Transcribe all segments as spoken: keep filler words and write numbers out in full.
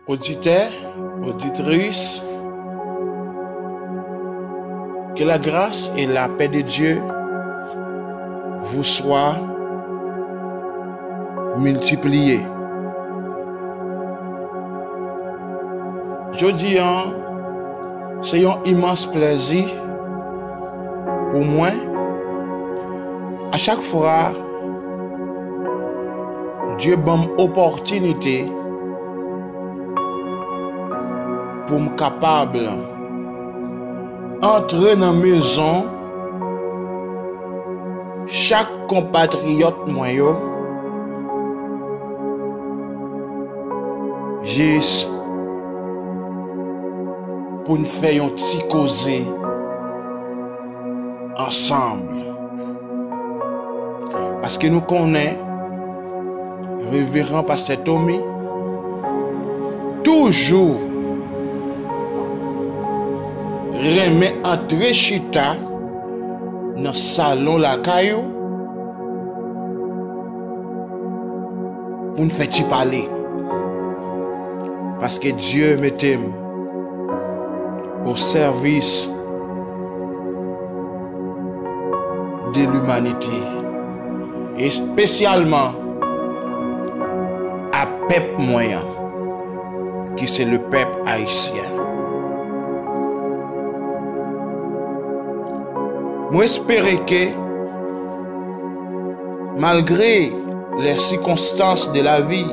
Oditè, oditris, que la grâce et la paix de Dieu vous soient multipliées. Jodi a, se yon imans plèzi pou mwen. A chak fwa Dye ban m opòtinite pou m kapab antre nan mezon chak konpatriyòt mwen yo, jis pou n fè yon ti koze ansanm. Paske nou konnen Reveran Pastè Tommy toujou renmen antre chita nan salon lakay ou pou n fè ti pale. Paske Dye mete m o sèvis de limanite, espesyalman a pèp mwen an, ki se le pèp ayisyen. Mwen espere ke malgre les circonstances de la vie,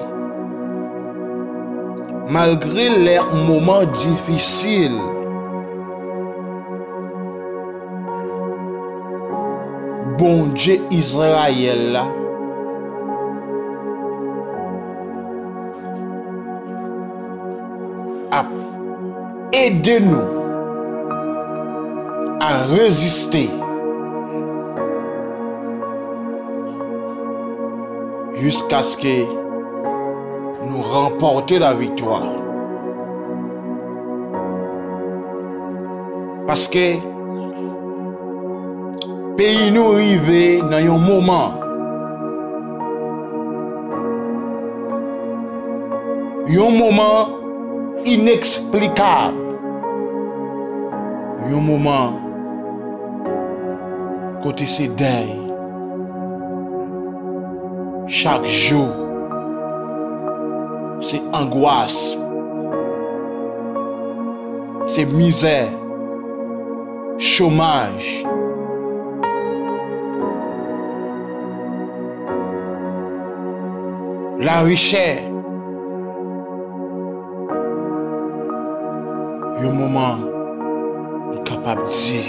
malgre les moments difficiles, Bondye Izrayèl la ap ede nou a reziste jiskaske nou ranpòte laviktwa. Paske peyi nou rive nan yon moman, yon moman ineksplikab, yon moman kote se dèy. Chak jou, se angwas, se mizè, chomaj, larichè. Yon moman, m kapab di,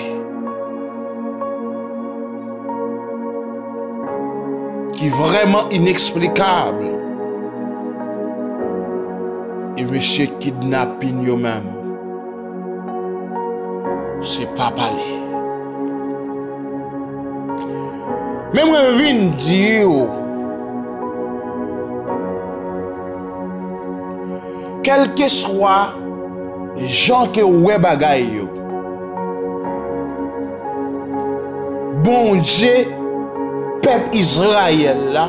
ki vrèman ineksplikab. E mesye kidnapin yo menm, se pa pale. Men mwen vin di w, kèlkeswa jan ke w wè bagay yo, Bondye pèp Izrayèl la,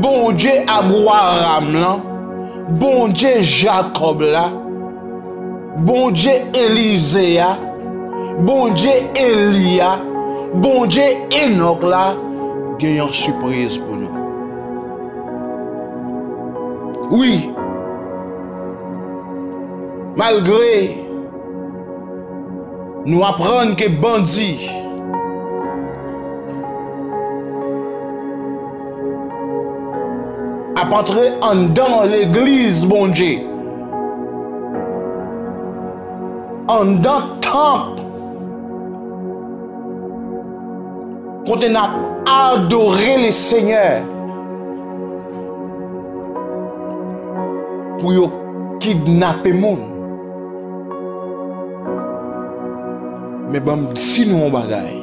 Bondye Abraram lan, Bondye Jakòb la, Bondye Elize a, Bondye Eli a, Bondye Enòk la, gen yon sipriz pou nou. Wi, malgre nou aprann ke bandi ap antre anndan legliz Bondye, anndan tanp, kote n ap adore Lesenyè, pou yo kidnape moun. Men ban m di nou yon bagay.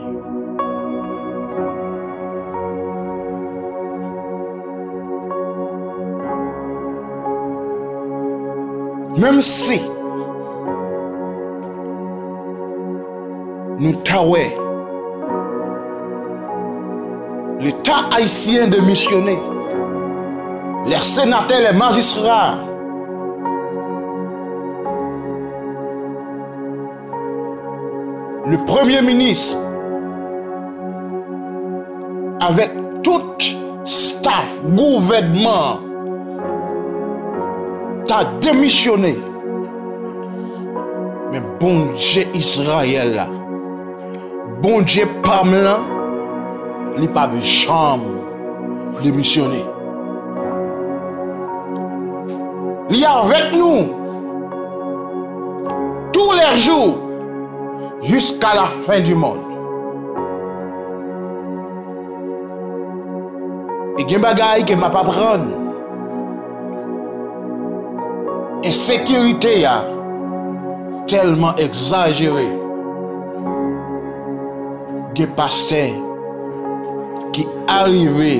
Menm si nou ta wè Leta ayisyen demisyone, les sénateurs, les magistrats, le premye minis, avèk tout staff gouvènman an, ta demisyone. Men Bondye Izrayèl la, Bondye pa m lan, li p ap janm demisyone. Li avèk nou tou lè jou jiska la fen di mond. E gen bagay ke m ap aprann. Ensekirite a tèlman egzajere. Gen pastè ki arive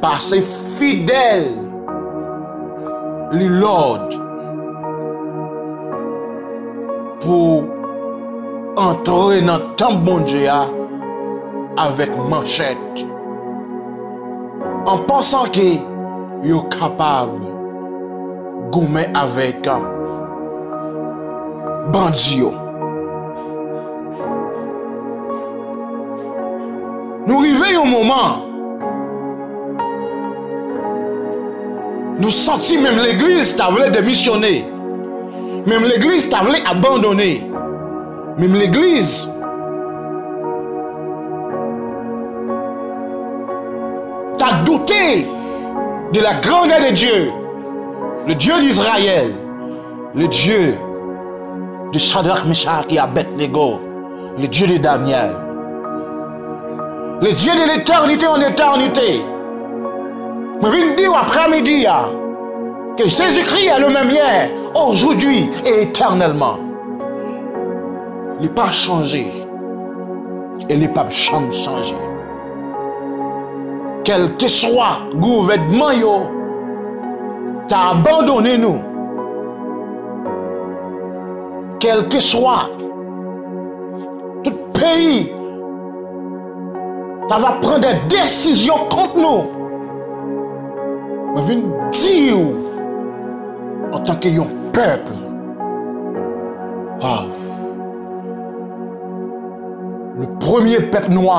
pase fidèl li lòd pou antre nan tanp Bondye a avèk manchèt, an pansan ke yo kapab goumen avèk bandi yo. Nou rive yon moman, nou santi menm legliz ta vle demisyone, menm legliz ta vle abandone, menm legliz ta doute de la grandeur de Dieu, le Dieu d'Israël, le Dieu de Shadrach, Meshach et Abednego, le Dieu de Daniel, le Dieu de l'éternité en éternité. Mwen vin di w aprèmidi a ke Jezikri est le même hier, aujourd'hui et éternellement. Li pa chanje e li p ap janm chanje. Kèlkeswa gouvènman yo ta abandone nou, kèlkeswa tout peyi ta va pran de desizyon kont nou, mwen vin di w antanke yon pèp, waw, le premye pèp nwa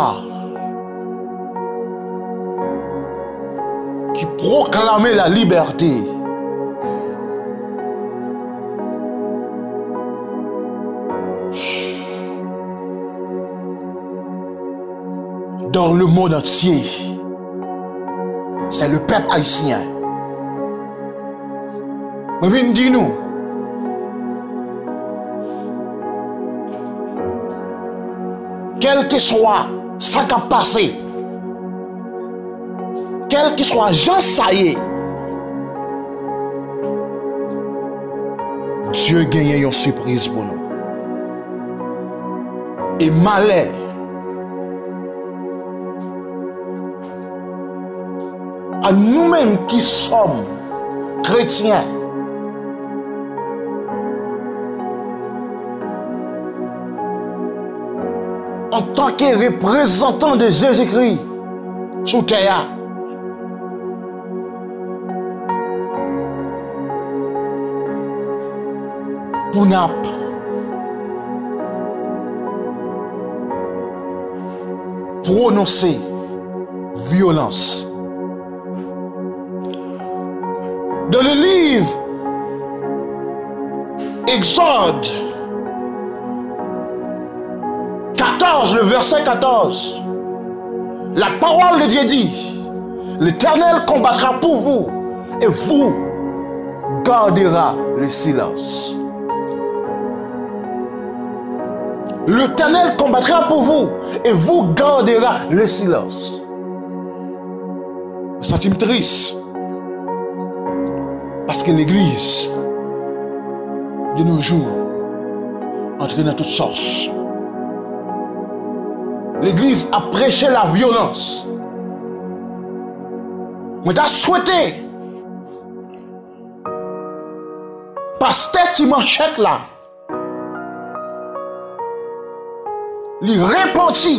ki pwoklame la libète. Dans le monde entier, c'est le peuple haïtien. Mwen vin di nou, kèlkeswa sa k ap pase, kèlkeswa jan sa ye, Dye genyen yon sipriz pou nou. E malè a nou menm ki sòm kretyen, antanke reprezantan de Jezikri sou tè a, pou n ap pwononse vyolans. Dans le livre Exode quatorze, le verset quatorze, la parole de Dieu dit, l'Éternel combattra pour vous et vous gardera le silence. L'Éternel combattra pour vous et vous gardera le silence. Mwen santi m tris. Paske legliz, de nos jours, antre nan tout sòs. Legliz ap preche la vyolans. Mwen ta swete pastè Ti Manchèt la, li repanti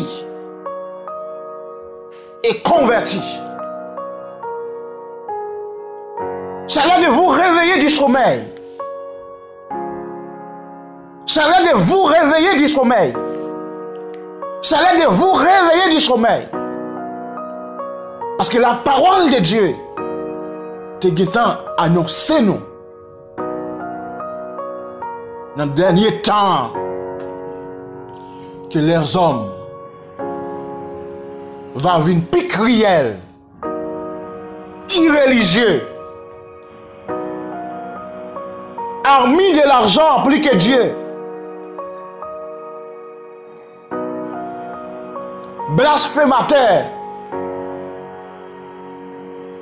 e konvèti. C'est l'heure de vous réveiller du sommeil. C'est l'heure de vous réveiller du sommeil. C'est l'heure de vous réveiller du sommeil. Paske lapawòl de Dye te gentan anonse nou nan dènye tan ke lèzòm va vin pi kriyèl, irelijye, ami de lajan pli ke Dye, blasfematè.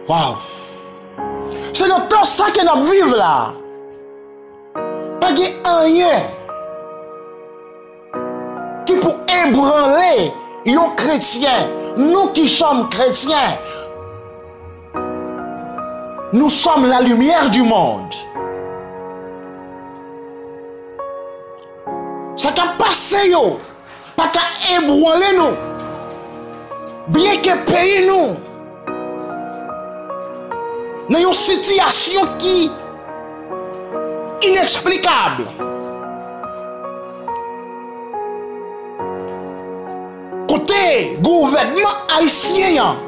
Waw! Se nan tan sa ke n ap viv la. Pa gen anyen ki pou ebranle yon kretyen. Nous qui sommes chrétiens, nous sommes la lumière du monde. Sa k ap pase yo pa ka ebranle nou. Byenke peyi nou nan yon sitiyasyon ki ineksplikab, kote gouvènman ayisyen an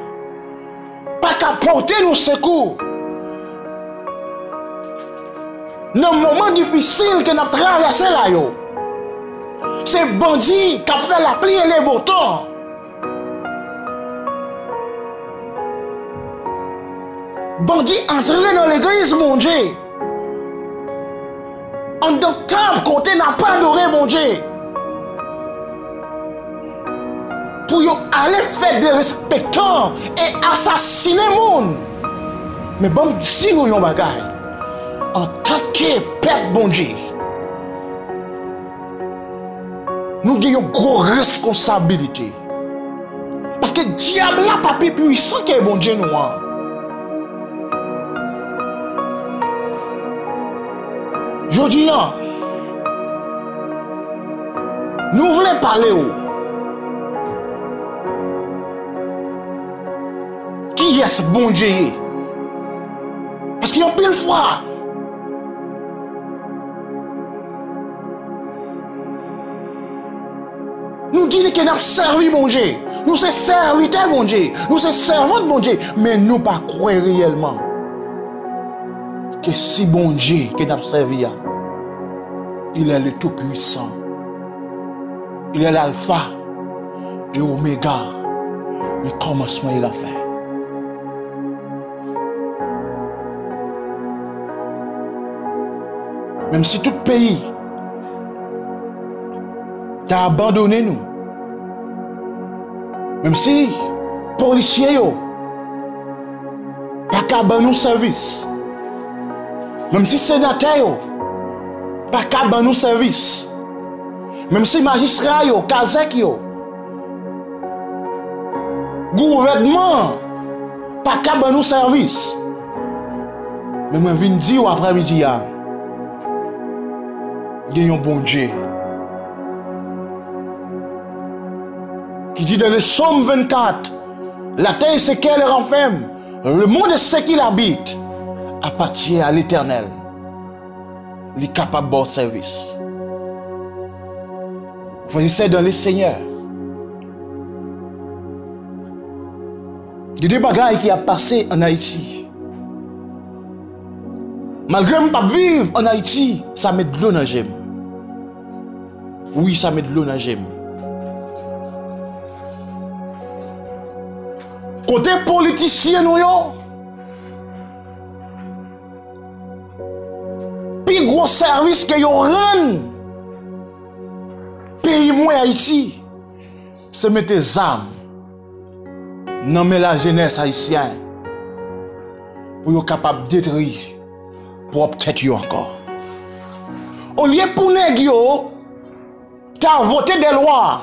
pa ka pote nou sekou nan moman difisil ke n ap travèse la yo. Se bandi k ap fè lapli e le bon tan. Bandi antre nan legliz Bondye, anndan tanp kote n ap adore Bondye, pou yo ale fè derespektan e asasinen moun. Men ban m di nou yon bagay, antanke pèp Bondye, nou gen yon gwo responsabilite. Paske dyab la pa pi pwisan ke Bondye nou an. Jodi a, nou vle pale w kiyès Bondye ye. Paske anpil fwa, nou di li ke n ap sèvi Bondye. Nou se sèvitè Bondye. Nou se sèvant Bondye. Men nou pa kwè reyèlman ke si Bondye ke n ap sèvi a, il est le Tout-Puissant. Il est l'Alpha et Oméga, le commencement et la fin. Menm si tout peyi ta abandone nou, menm si polisye yo pa ka ban nou sèvis, menm si senatè yo pa ka ban nou sèvis, menm si majistra yo, kazèk yo, gouvènman an pa ka ban nou sèvis. Men mwen vin di w aprèmidi a, gen yon Bondye ki di dans le psaume vingt-quatre, la terre et ce qu'elle renferme, le monde et ce qu'il habite, appartient à l'Éternel. Li kapab ba w sèvis. Frè e sè dans le Seigneur, gen de bagay ki ap pase ann Ayiti. Malgre m p ap viv ann Ayiti, sa met dlo nan je m. Wi, sa met dlo nan je m. Kote politisyen nou yo, pi gwo sèvis ke yo rann peyi mwen Ayiti, se mete zam nan men lajenès ayisyen pou yo kapab detri pwòp tèt yo ankò. Olye pou nèg yo ta vote de lwa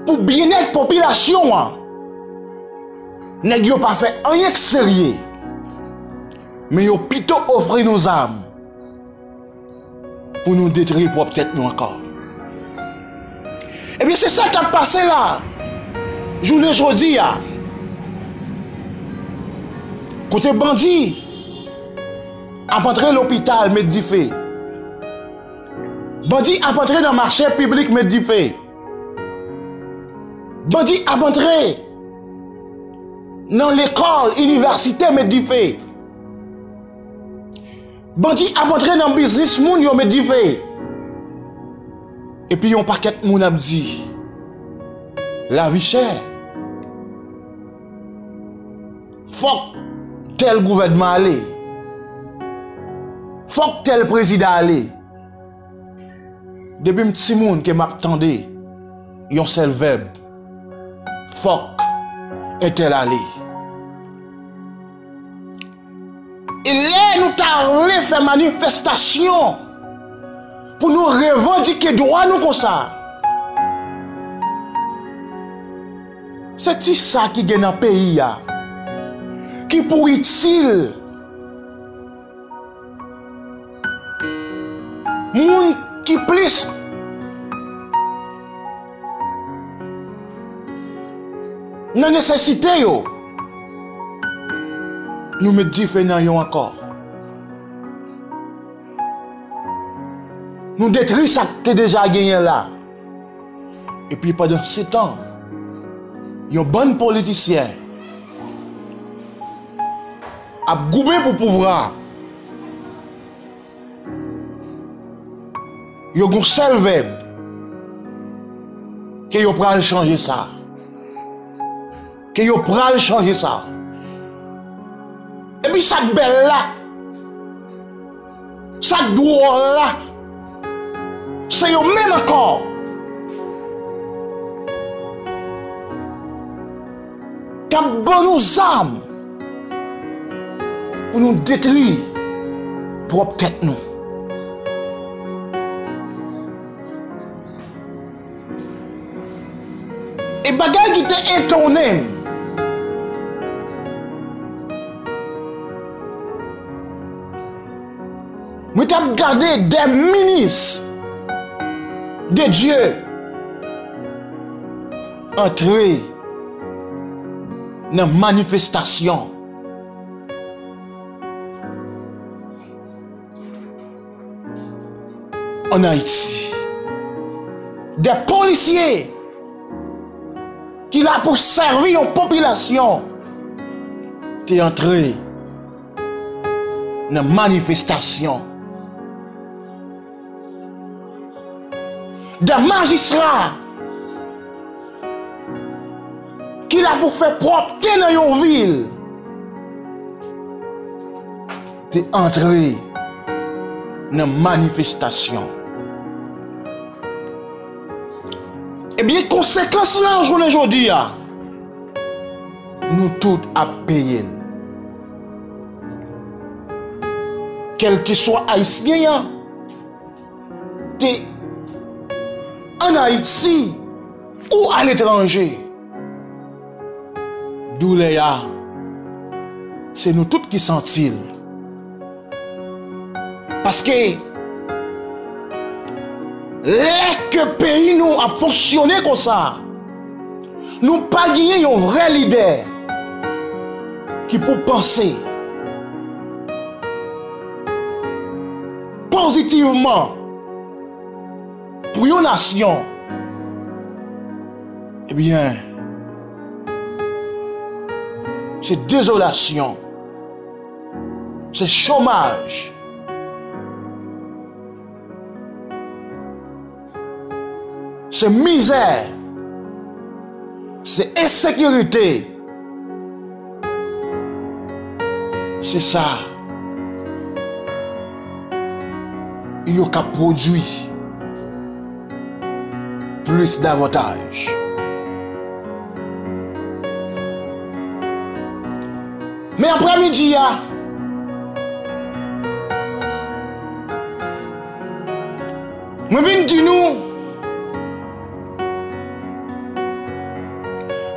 pou byennèt popilasyon an, nèg yo pa fè anyen k serye, men yo pito ofri nou zam pou nou detri pwòp tèt nou ankò. Ebyen, se sa k ap pase la, jounen jodi a. Kote bandi ap antre lopital, met dife. Bandi ap antre nan mache piblik, met dife. Bandi ap antre nan lekòl, inivèsite, met dife. Bandi ap antre nan biznis moun yo, met dife. Epi yon pakèt moun ap di, lavi chè. Fòk tèl gouvènman ale. Fòk tèl prezidan ale. Depi m timoun ke m ap tande yon sèl vèb, fòk entèl ale. E lè nou ta vle fè manifestasyon pou nou revandike dwa nou konsa, se ti sa ki gen nan peyi a ki pou itil moun ki plis nan nesesite yo. Nou met dife nan yo ankò. Nou detri sa k te deja genyen la. Epi pandansetan, yon bann politisyen ap goumen pou pouvwa. Yo gon sèl vèb, ke yo pral chanje sa. Ke yo pral chanje sa. Epi sa k bèl la, sa k dwòl la, se yo menm ankò k ap ban nou zam pou nou detri pwòp tèt nou. E bagay ki te etonnen m, mwen t ap gade de minis de Dye antre nan manifestasyon ann Ayiti. De polisye ki la pou sèvi yon popilasyon te antre nan manifestasyon. De majistra ki la pou fè pwòpte nan yon vil te antre nan manifestasyon. Ebyen, konsekans lan jounen jodi a, nou tout ap peye l. Kèlkeswa Ayisyen an te ann Ayiti ou aletranje, doulè a, se nou tout ki santi l. Paske lè ke peyi nou ap fonksyone konsa, nou pa genyen yon vrè lidè ki pou panse pozitivman pou yon nasyon, ebyen, se dezolasyon, se chomaj, se mizè, se ensekirite. Se sa yo ka pwodui plis davantaj. Men aprèmidi a, mwen vin di nou,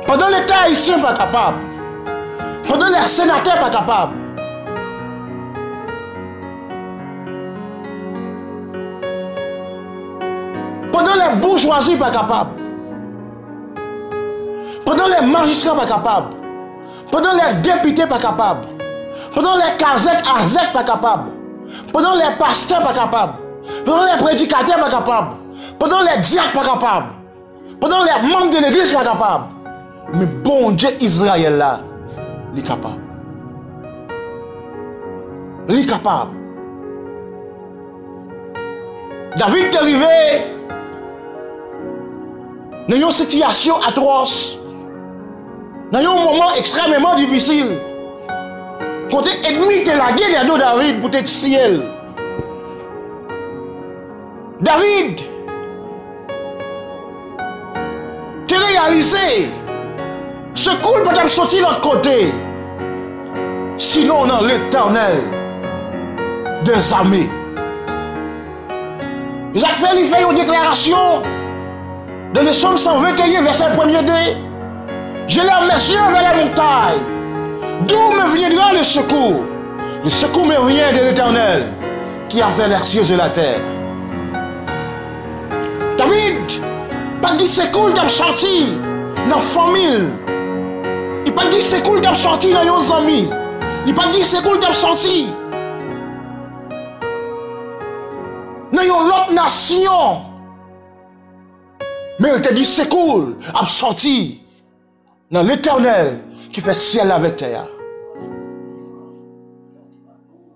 pandan Leta ayisyen pa kapab, pandan lè senatè pa kapab, pandan lè boujwazi pa kapab, pandan lè majistra pa kapab, pandan lè depite pa kapab, Pandan lè kazèk azèk pa kapab, pandan lè pastè pa kapab, pandan lè predikatè pa kapab, pandan lè dyak pa kapab, pandan lè manm de legliz pa kapab, men Bondye Izrayèl la, li kapab. Li kapab. David te rive nan yon sitiyasyon atwòs, nan yon moman ekstrèmeman difisil, kote ènmi te lage dèdo David pou te tiye l. David te reyalize sekou l pa t ap soti lòt kote, sinon nan Letènèl dèzame. E sa k fè li fè yon deklarasyon dans le Psaume cent vingt et un, verset premier, deux. J'élève mes yeux vers les montagnes. D'où me viendra le secours? Le secours me vient de l'Éternel, qui a fait les cieux et la terre. David pa t gen sekou l t ap sòti nan fanmi l. Li pa t gen sekou l t ap sòti nan yon zanmi. Li pa t gen sekou l t ap sòti nan yon lòt nasyon. Men l te gen sekou l ap sòti nan Letènèl ki fè syèl la avèk tè a.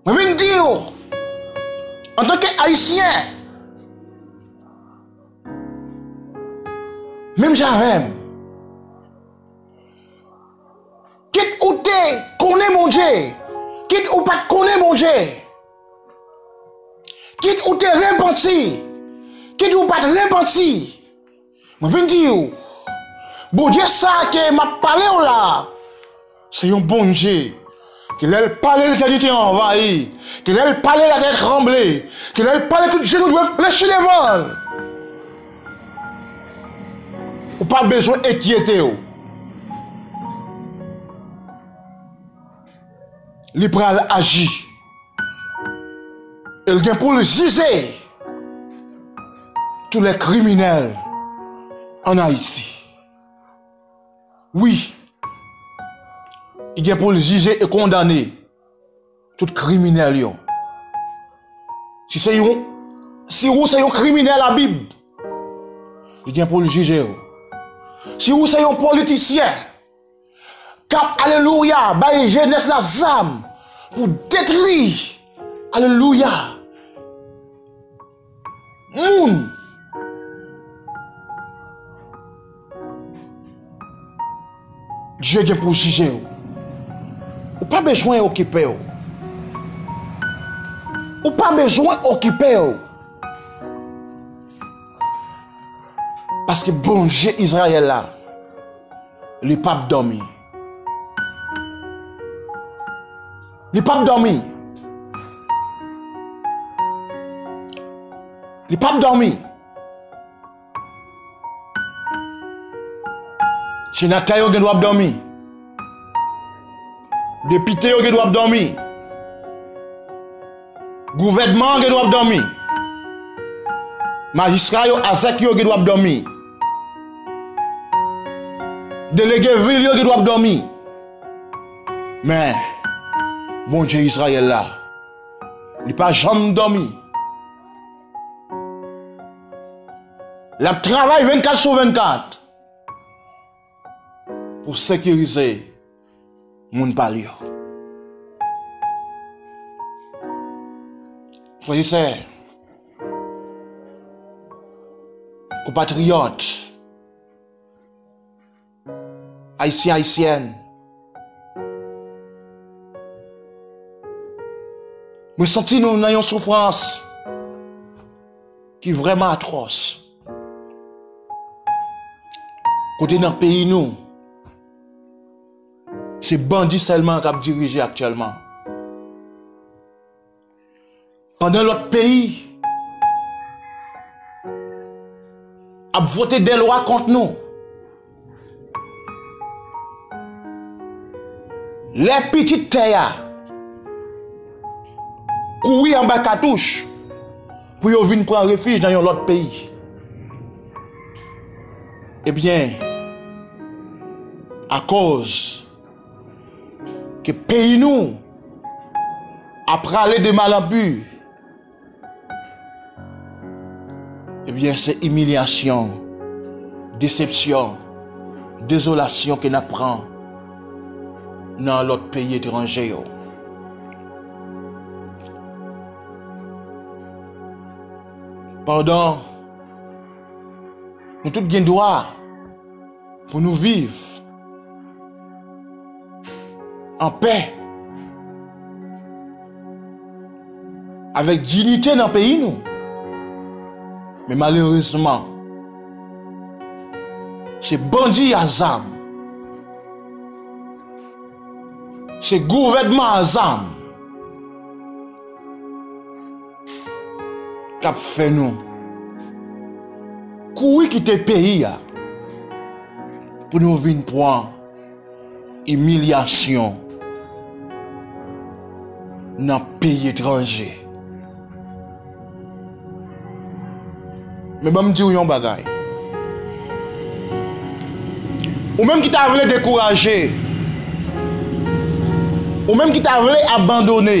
Mwen vin di w, antanke Ayisyen, menm jan avè m, kit ou te konnen Bondye, kit ou pa t konnen Bondye, kit ou te repanti, kit ou pa t repanti, mwen vin di w, Bondye sa ke m ap pale w la, se yon Bondye ke lè l pale, letènite anvayi, ke lè l pale, latè tranble, ke lè l pale, tout jenou dwe flechi devan l. Ou pa bezwen enkyete w. Li pral aji. E l gen pou l jije tous les criminels en Haïti. Wi. Li gen pou l jije e kondane tout kriminèl yo. Si se yon, si ou se yon kriminèl Labib, li gen pou l jije w. Si ou se yon politisyen k ap, alelouya, bay jenès la zam pou detri, alelouya, moun, Dye gen pou jije w. Ou pa bezwen okipe w. Ou pa bezwen okipe w. Paske Bondye Izrayèl la, li p ap dòmi. Li p ap dòmi. Li p ap dòmi. Senatè yo gen dwa ap dòmi. Depite yo gen dwa ap dòmi. Gouvènman an gen dwa ap dòmi. Majistra yo, azèk yo gen dwa ap dòmi. Delege vil yo gen dwa ap dòmi. Men, Bondye Izrayèl la, li pa janm dòmi. L ap travay vennkat sou vennkat pou sekirize moun pa l yo. Frè e sè, konpatriyòt, Ayisyen, Ayisyèn, mwen santi nou nan yon soufrans ki vrèman atwòs. Kote nan peyi nou, se bandi sèlman k ap dirije aktyèlman. Pandan lòt peyi ap vote de lwa kont nou, lè pitit tè a kouri anba katouch pou yo vin pran refij nan yon lòt peyi. Ebyen, akoz ke peyi nou a prale de mal en pis, ebyen, se imilyasyon, desepsyon, dezolasyon ke n ap pran nan lòt peyi etranje yo. Pandan nou tout gen dwa pou nou viv an pè, avèk diyite nan peyi nou. Men malerezman, se bandi a zam, se gouvènman a zam k ap fè nou kouri kite peyi a pou nou vin pran imilyasyon nan peyi etranje. Men ban m di w yon bagay. Ou menm ki ta vle dekouraje, ou menm ki ta vle abandone,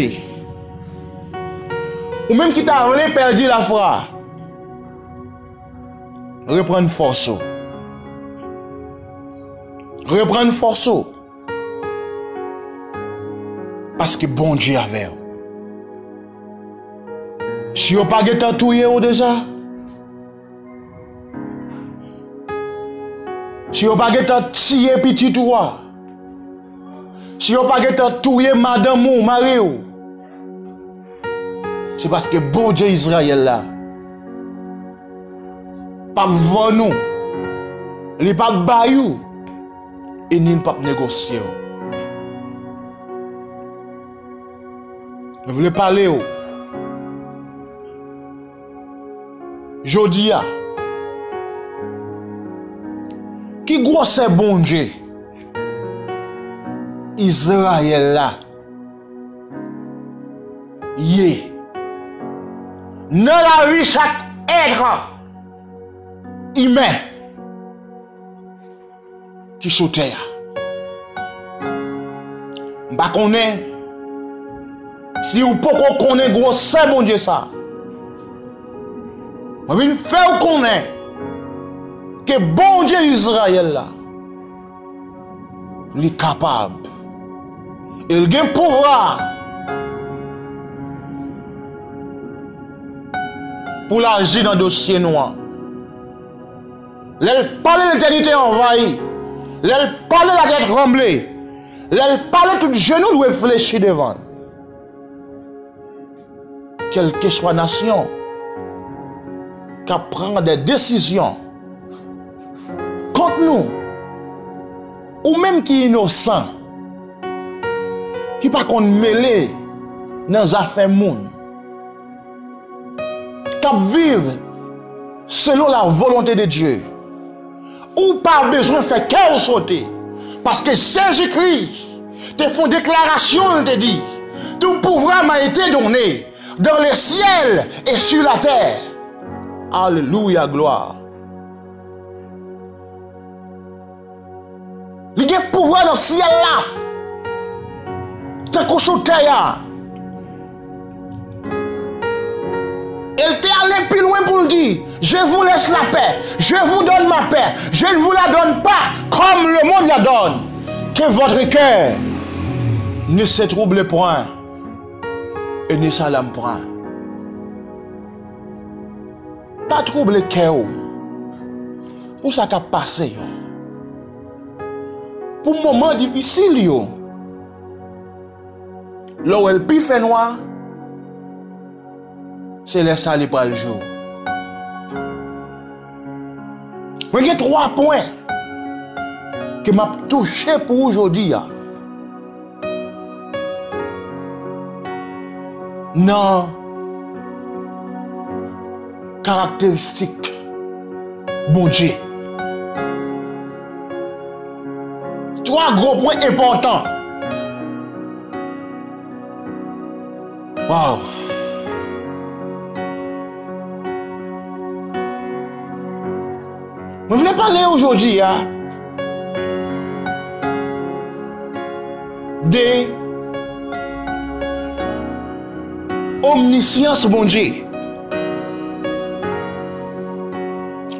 ou menm ki ta vle pèdi lafwa, reprann fòs ou. Reprann fòs ou. Paske Bondye avè w. Si yo pa gentan touye w deja, si yo pa gentan tiye pitit ou a, si yo pa gentan touye madanm ou, mari w, se paske Bondye Izrayèl la p ap vann ou, li p ap bay ou, e ni l p ap negosye w. Mwen vle pale w jodi a. Ki gwosè Bondye Izrayèl la ye nan lavi chak èt imen ki sou tè a? M pa konnen si w poko konnen gwosè Bondye sa. Mwen vin fè w konnen ke Bondye Izrayèl la, li kapab. E l gen pouvwa pou l aji nan dosye nou an. Lè l pale, letènite anvayi. Lè l pale, latè tranble. Lè l pale, tout jenou dwe flechi devan l. Kèlkeswa nasyon k ap pran de desizyon kont nou, ou menm ki inosan, ki pa konn mele nan zafè moun, k ap viv selon la volonte de Dye, ou pa bezwen fè kè w sote, paske Jezikri te fè yon deklarasyon, l te di, tout pouvoir m'a été donné dans les ciels et sur la terre. Alelouya, glwa. Li gen pouvwa nan syèl la, tankou sou tè a. E l te ale pi lwen pou l di, je vous laisse la paix, je vous donne ma paix, je ne vous la donne pas comme le monde la donne. Que votre cœur ne se trouble point, et ne s'alarme point. Pa twouble kè w pou sa k ap pase yo, pou moman difisil yo. Lè w wè l pi fè nwa, se lè sa li pral jou. Mwen gen twa pwen ke m ap touche pou ou jodi a. Nan karakteristik Bondye. Twa gwo pwen enpòtan. Waw! Mwen vle pale w jodi a de Omnisyans Bondye.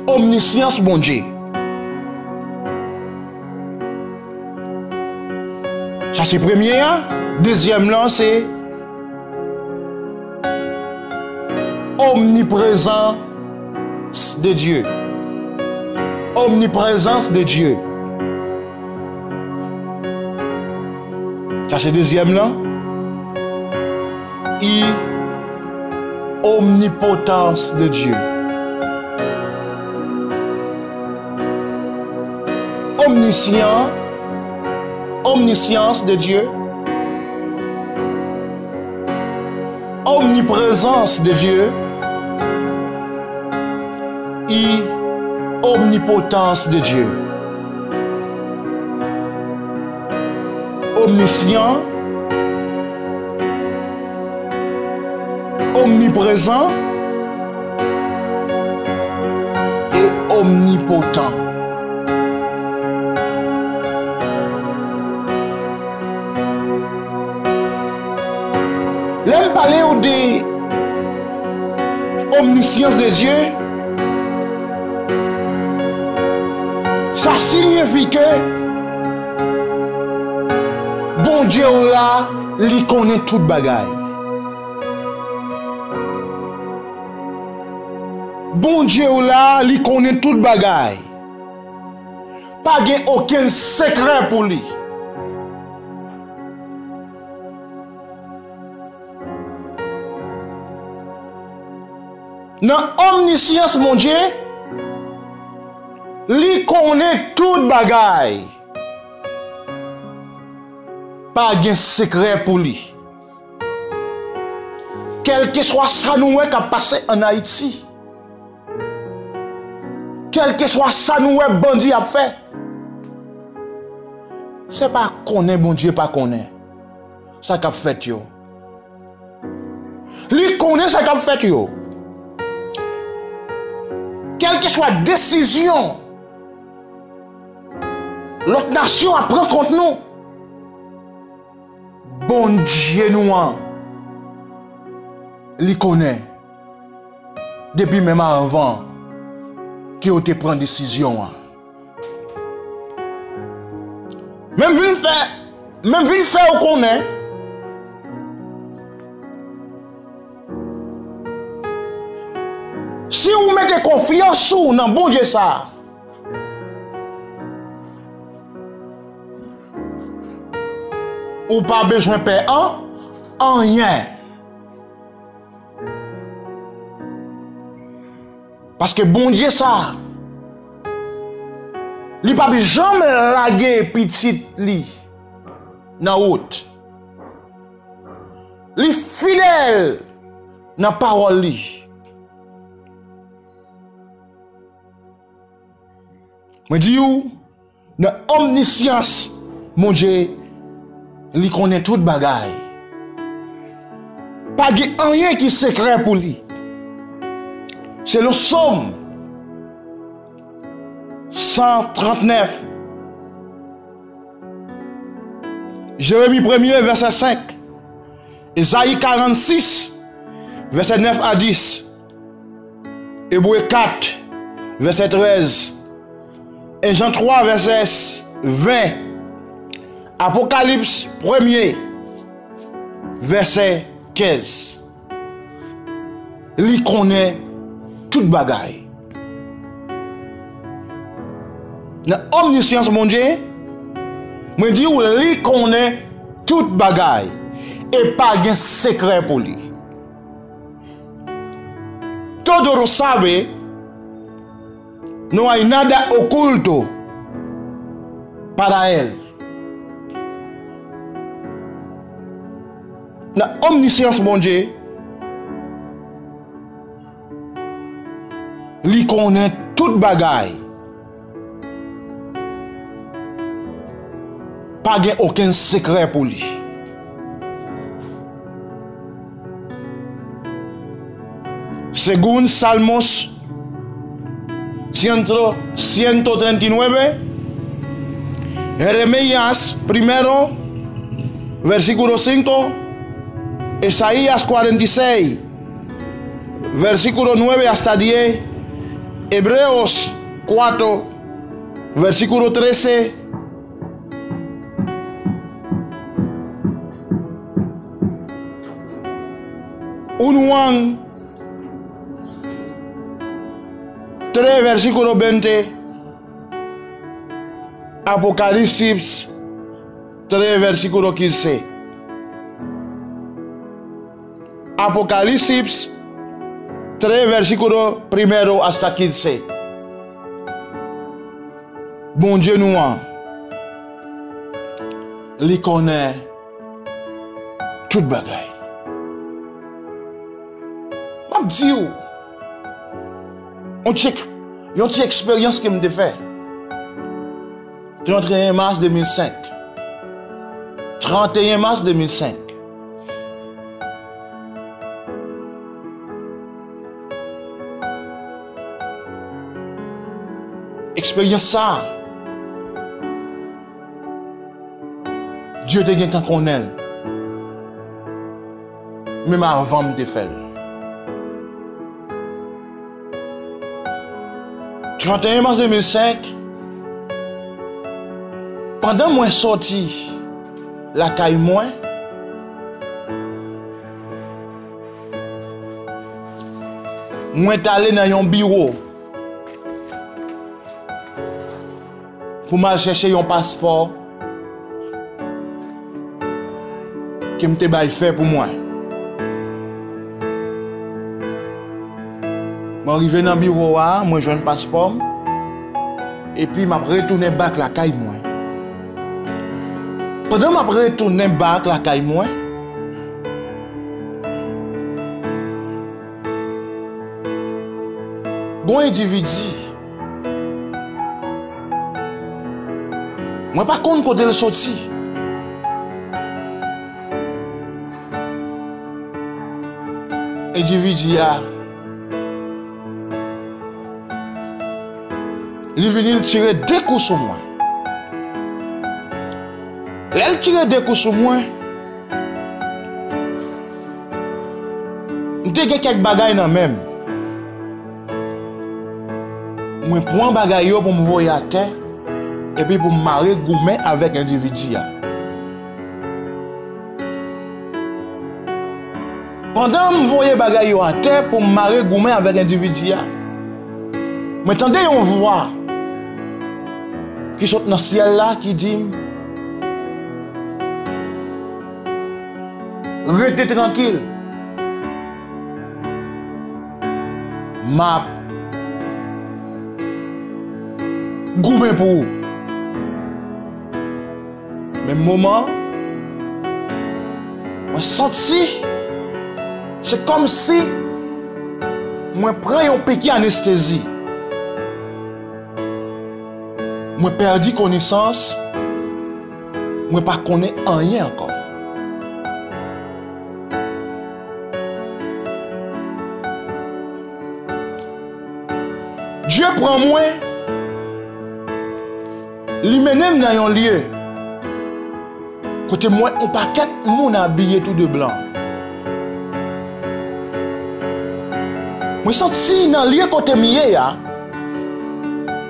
Omnisyans Bondye. Sa se premye a. Dezyèm lan se omniprezans de Dye. Omniprezans de Dye. Sa se dezyèm lan. I, omnipotans de Dye. Omnisyan, omnisyans de Dye. Omniprezans de Dye. I, omnipotans de Dye. Omnisyan, omniprezan e omnipotan. Lè m pale w de omnisyans de Dye, sa siyifi ke Bondye w la, li konnen tout bagay. Bondye w la, li konnen tout bagay. Pa gen okenn sekrè pou li. Nan omnisyans Bondye, li konnen tout bagay. Pa gen sekrè pou li. Kèlkeswa sa nou wè k ap pase ann Ayiti, kèlkeswa sa nou wè bandi ap fè, se pa konnen Bondye pa konnen sa k ap fèt yo. Li konnen sa k ap fèt yo. Kèlkeswa desizyon lòt nasyon ap pran kont nou, Bondye nou an, li konnen depi menm avan ke yo te pran desizyon an. Men m vin fè, men m vin fè w konnen, si w mete konfyans ou nan Bondye sa a, ou pa bezwen pè an, anyen. Paske Bondye sa, li p ap janm lage pitit li nan wout. Li fidèl nan pawòl li. Mwen di w, nan omnisyans Bondye, li konnen tout bagay. Pa gen anyen ki sekrè pou li. Selon Sòm san trannèf, Jeremi premye, vèsè senk, Ezayi karannsis, vèsè nèf a dis, Ebre kat, vèsè trèz, en Jan twa, vèsè ven, Apokalips premye, vèsè kenz. Li konnen tout bagay. Nan omnisyans Bondye, mwen di w, li konnen tout bagay e pa gen sekrè pou li. Todo lo sabe, no hay nada oculto para él. Nan omnisyans Bondye, li konnen tout bagay. Pa gen okenn sekrè pou li. Según Salmos ciento, ciento treinta y nueve, Jeremías primero, versículo cinco, Isaías cuarenta y seis, versículo nueve hasta diez, Hebreos cuatro, versículo trece, un Juan tres, versículo veinte, Apocalipsis tres, versículo quince. Apocalipsis tres, versículo primero hasta quince. Bondye nou an, li konnen tout bagay. M ap di w, yon ti, yon ti eksperyans ke m te fè. Trant e en mas de mil senk. Trant e en mas de mil senk. Eksperyans sa a, Dye te gentan konnen l, menm avan m te fè l. Trant e en mas de mil senk, pandan mwen sòti lakay mwen, mwen t ale nan yon biwo pou m al chèche yon paspò ke m te bay fè pou mwen. Mwen rive nan biwo a, mwen jwenn paspò m, epi m ap retounen bak lakay mwen. Pandan m ap retounen bak lakay mwen, gon endividi, mwen pa konn kote l soti. Endividi a, li vini, l tire de kou sou mwen. Lè l tire de kou sou mwen, m te gen kèk bagay nan men m. Mwen pran bagay yo pou m voye atè, epi pou m mare goumen avèk endividi a. Pandan m voye bagay yo atè pou m mare goumen avèk endividi a, mwen tande yon vwa ki sot nan syèl la ki di m, "Rete trankil. M ap goumen pou ou." Menm moman, mwen santi se kòmsi mwen pran yon piki anestezi. Mwen pèdi konesans, mwen pa konnen anyen ankò. Dye pran mwen, li mennen m nan yon lye kote m wè yon pakèt moun abiye tou de blan. Mwen santi nan lye kote m ye a,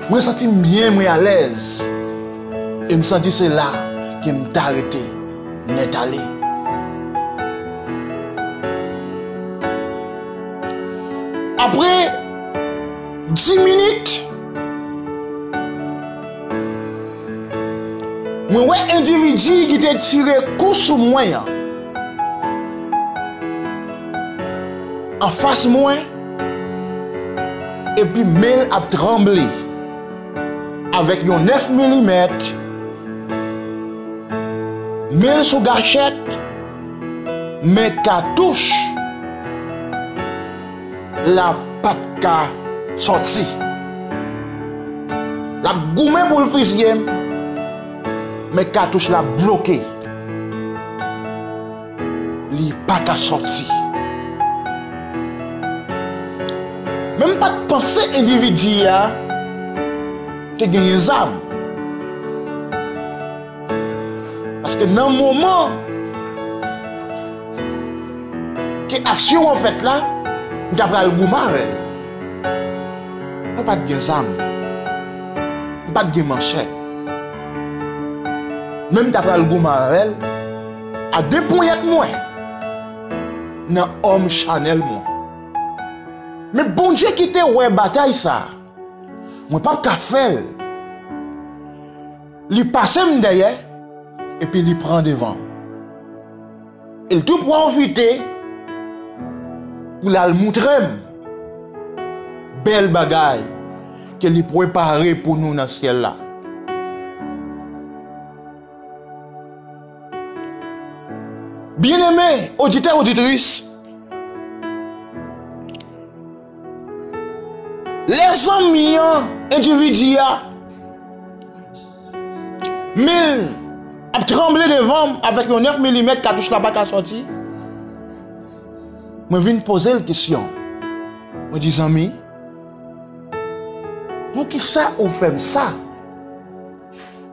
mwen santi m byen, mwen alèz. E m santi se la ke m ta rete nèt ale. Apre dis minit, mwen wè endividi ki te tire kou sou mwen an anfas mwen, epi men l ap tranble avèk yon nèf milimèt, men l sou gachèt, men katouch la pa t ka sòti. L ap goumen pou l fizye m, men katouch la bloke. Li pa ka sòti. Men m pa t panse endividi a te genyen zam. Paske nan moman E aksyon an fèt la, m ta pral goumen avè l. Mwen pa t gen zam. M pa t gen manchèt. Men m ta pral goumen avè l a de ponyèt mwen nan òm chanèl mwen. Men Bondye ki te wè batay sa a, mwen p ap ka fè l. Li pase m dèyè, epi li pran devan. E l tou pwofite pou l al moutre m bèl bagay ke li prepare pou nou nan syèl la. Byeneme, oditè, oditris, lè zanmi an, endividi a, men l ap tranble devan m avèk yon nèf milimèt, katouch la pa ka sòti. Mwen vin poze l kesyon. Mwen di, zanmi, poukisa ou fè m sa?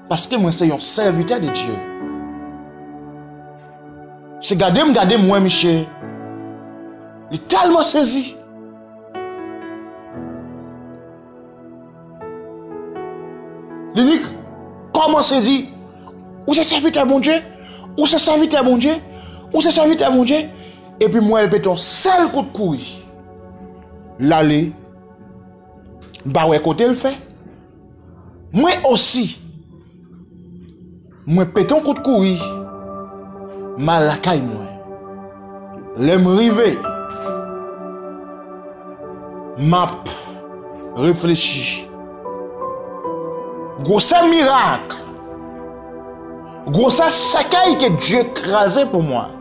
Paske mwen se yon sèvitè de Dye. Se gade m gade m wè misye. Li tèlman sezi. Li, li kòmanse di, ou se sèvitè Bondye, ou se sèvitè Bondye, ou se sèvitè Bondye. Epi m wè l pete yon sèl kout kouri. L ale, m pa wè kote l fè. Mwen osi, mwen pete yon kout kouri, m al lakay mwen. Lè m rive, m ap reflechi. Gwosè mirak, gwosè sèkèy ke Dye kraze pou mwen.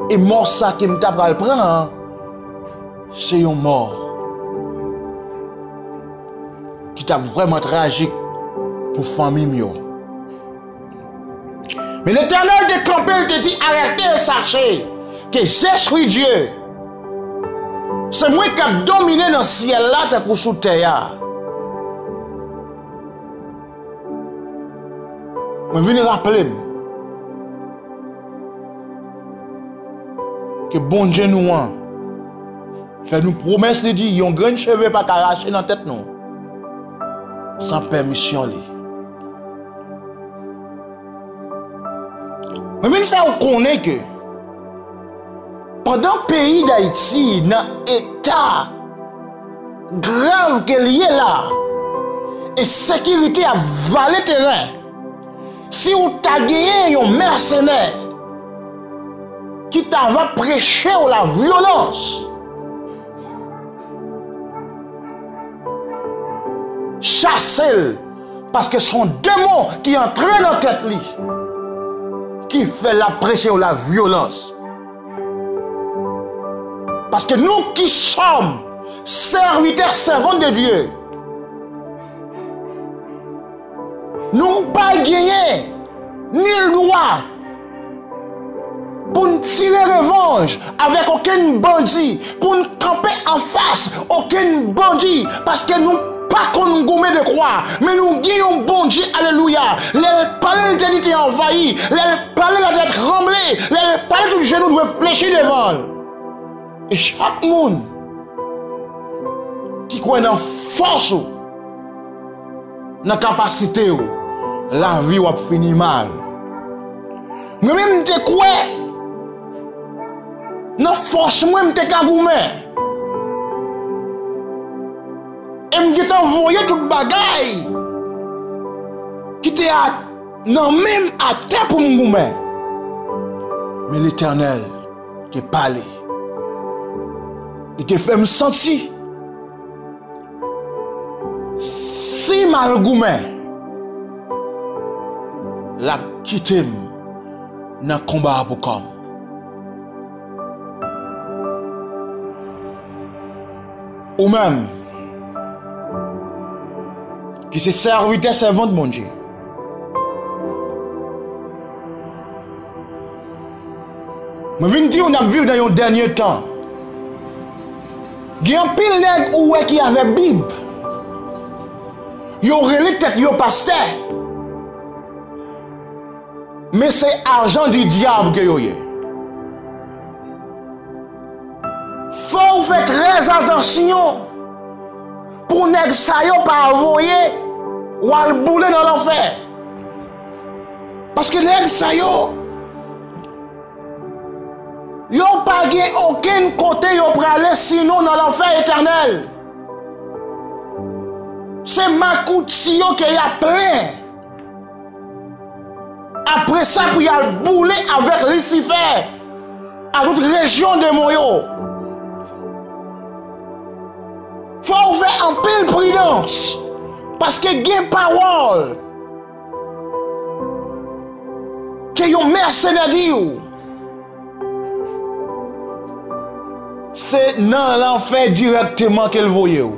E mò sa ke m ta pral pran an, se yon mò ki t ap vrèman trajik pou fanmi m yo. Men Letènèl te kanpe, l te di, arrêtez et sachez que je suis Dieu. Se mwen k ap domine nan syèl la tankou sou tè a. Mwen vin raple m ke Bondye nou an fè nou pwomès, li di, yon grenn cheve pa ka rache nan tèt nou san pèmisyon li. Mwen vin fè w konnen ke pandan peyi Dayiti nan eta grav ke l ye la, ensekirite ap vale teren, si w ta genyen yon mèsenè ki ta va preche w lavyolans, chase l, paske se yon demon ki antre nan tèt li, ki fè l ap preche w lavyolans. Paske nous qui sommes serviteurs, servantes de Dieu, nou pa genyen nil dwa pou n tire revanj avèk okenn bandi, pou n kanpe anfas okenn bandi, paske nou pa konn goumen de kwa, men nou gen yon Bondye, alelouya. Lè l pale, letènite anvayi. Lè l pale, latè tranble. Lè l pale, tout jenou dwe flechi devan l. E chak moun ki kwè nan fòs ou, nan kapasite w, lavi w ap fini mal. Mwen menm, m te kwè nan fòs mwen, m te ka goumen. E m gentan voye tout bagay ki te a, nan men m atè pou m goumen. Men Letènèl te pale. Li te fè m santi, si m al goumen, l ap kite m nan konba a pou kò m. Ou menm, ki se sèvitè, sèvant Bondye, mwen vin di w, n ap viv nan yon dènye tan. Gen anpil nèg ou wè ki avè Bib. Yo rele tèt yo pastè. Men se ajan di dyab ke yo ye. atansyon pou nèg sa yo pa voye w al boule nan lanfè. Paske nèg sa yo, yo pa gen okenn kote yo prale sinon nan lanfè etènèl. Se makouti yo ke y ap plen. Apre sa, pou y al boule avèk Lisifè, a tout rejyon demon yo. Fò w fè anpil pridans, paske gen pawòl ke yon mèsenè di w, se nan lanfè dirèkteman ke l voye w.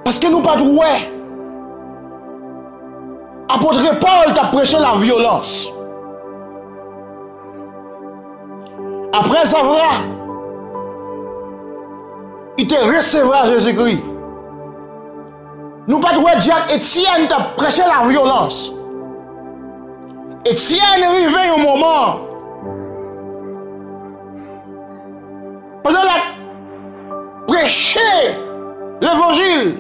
Paske nou pa t wè apot Pòl t ap preche lavyolans. Apre sa vre, li te resevwa Jezikri. Nou pa t wè dyak Etyèn t ap preche lavyolans. Etyèn rive yon moman, pandan l ap preche levanjil,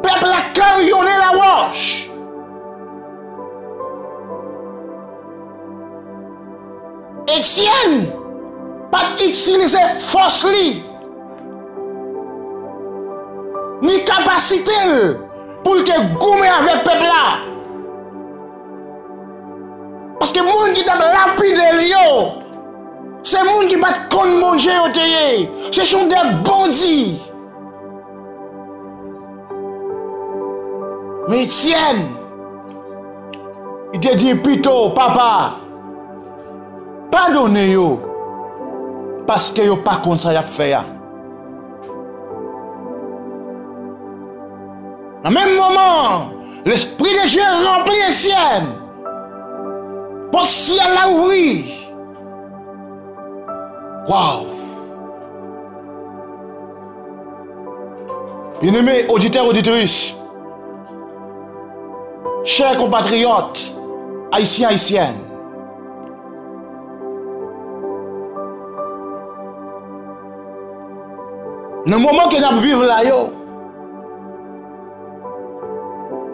pèp la karyonnen lawòch. Etyèn pa t itilize fòs li, ni kapasite l pou l te goumen avèk pèp la. Paske moun ki t ap lapide l yo, se moun ki pa t konn Bondye yo te ye. Se te yon de bandi. Men Etyèn, li te di pito, Papa, padone yo, paske yo pa konn sa y ap fè a. Nan menm moman, Lespri de Dye ranpli Etyèn. Pòt syèl la ouvri. Waw! Byeneme oditè, oditris, chè konpatriyòt, ayisyen, ayisyèn, nan moman ke n ap viv la yo,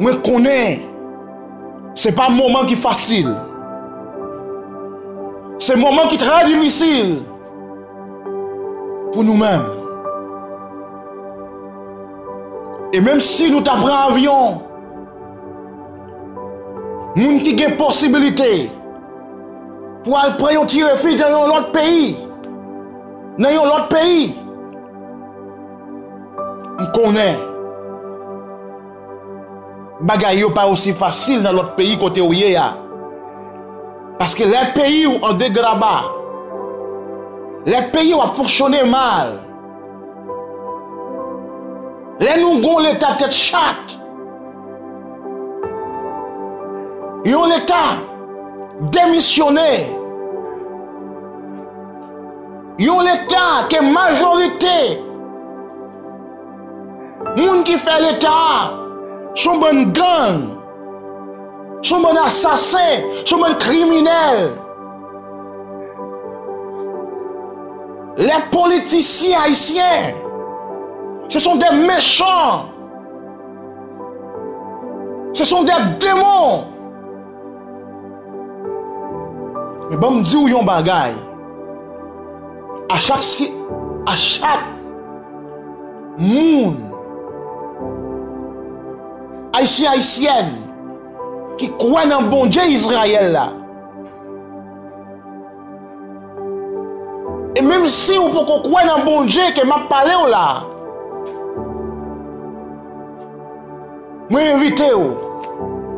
mwen konnen se pa moman ki fasil. Se moman ki trè difisil pou nou menm. E menm si nou ta pran avyon, moun ki gen posibilite pou al pran yon ti refij nan yon lòt peyi, nan yon lòt peyi, m konnen bagay yo pa osi fasil nan lòt peyi kote w ye a. Paske lè peyi w an degraba, lè peyi w ap fonksyone mal, lè nou gon leta tèt chat, yon leta demisyone, yon leta ke majorite moun ki fè leta a se yon bann gang, se yon bann asasen, se yon bann kriminèl. Les politiciens haïtiens, ce sont des méchants. Ce sont des démons. Men ban m di w yon bagay. A chak si, a chak moun, ayisyen, ayisyèn, ki kwè nan Bondye Izrayèl la, e menm si w poko kwè nan Bondye ke m ap pale w la, mwen envite w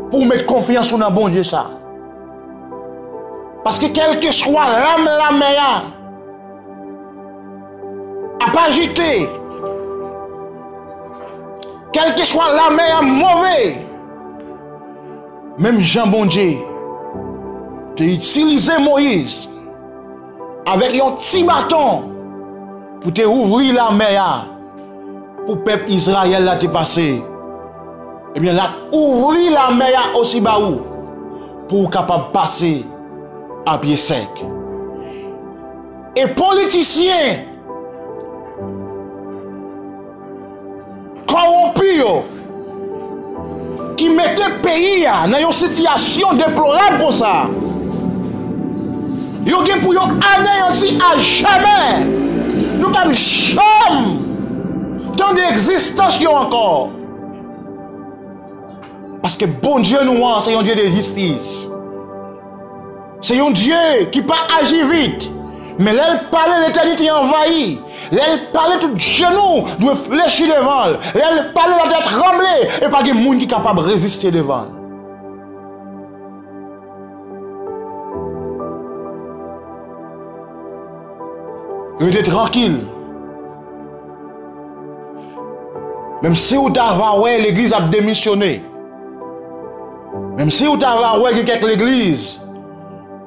pou w met konfyans ou nan Bondye sa. Paske kèlkeswa lam lamè a ap ajite, kèlkeswa lamè a move, menm jan Bondye te itilize Moyiz avèk yon ti baton pou te ouvri lamè a pou pèp Izrayèl la te pase, ebyen, l ap ouvri lamè a osi ba ou pou w kapab pase a pye sèk. E politisyen kòwonpi yo ki mete peyi a nan yon sitiyasyon deplorab konsa, yo gen pou yo aneyansi ajamè. Nou p ap janm tande egzistans yo ankò. Paske Bondye nou an, se yon Dye de jistis. Se yon Dye ki pa aji vit. Men lè l pale, letènite anvayi. Lè l pale, tout jenou dwe flechi devan l. Lè l pale, latè tranble, e pa gen moun ki kapab reziste devan l. Rete trankil. Menm si w ta va wè legliz ap demisyone, menm si w ta va wè gen kèk legliz